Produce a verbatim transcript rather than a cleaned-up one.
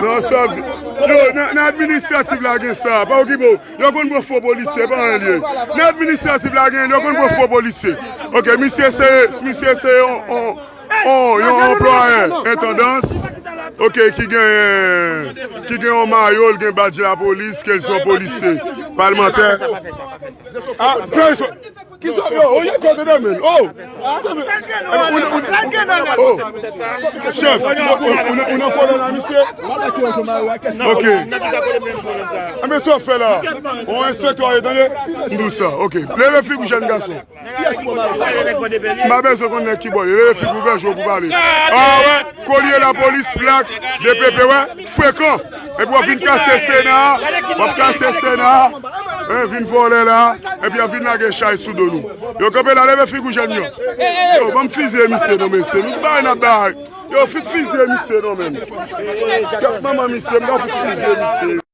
Non, sa, yo, nan, nan administratif la gen sa, pa okipe w. Yo konn pran fo polisye, pa anyen li ye. Nan administratif la gen, yo konn pran fo polisye. Ok, misye se, misye se yon, yon, yon, yon anplwaye entandans. Ok, ki gen, ki gen yon mayo, l gen badj lapolis, ke l se yon polisye, palmantè. Ah, frè, Kisa yo, oh, ye kote de men. Oh! Oh! Chèf, ou nan kolè la, misye? Ok. Anben, sa w ap fè la? Yon enspektè, tande? M di w sa. Ok. Leve figi w, jèn gason. M pa bezwen konn nèg ki bò l ye. Leve figi w, fè jou pou pale. Ah, wè. Kolye lapolis, plak, D P P, wè. Frekan. Epi w ap vin kase Sena a, w ap kase Sena a, hein, vin vòlè la, epi w ap vin lage chay sou do nou. Yo kanpe la, leve figi w jèn yo. Yo, ban m fiziye misye non, mesye. Nou bay n ap bay. Yo, fit fiziye misye non, menm. Kèt manman misye, m ka fit fiziye misye.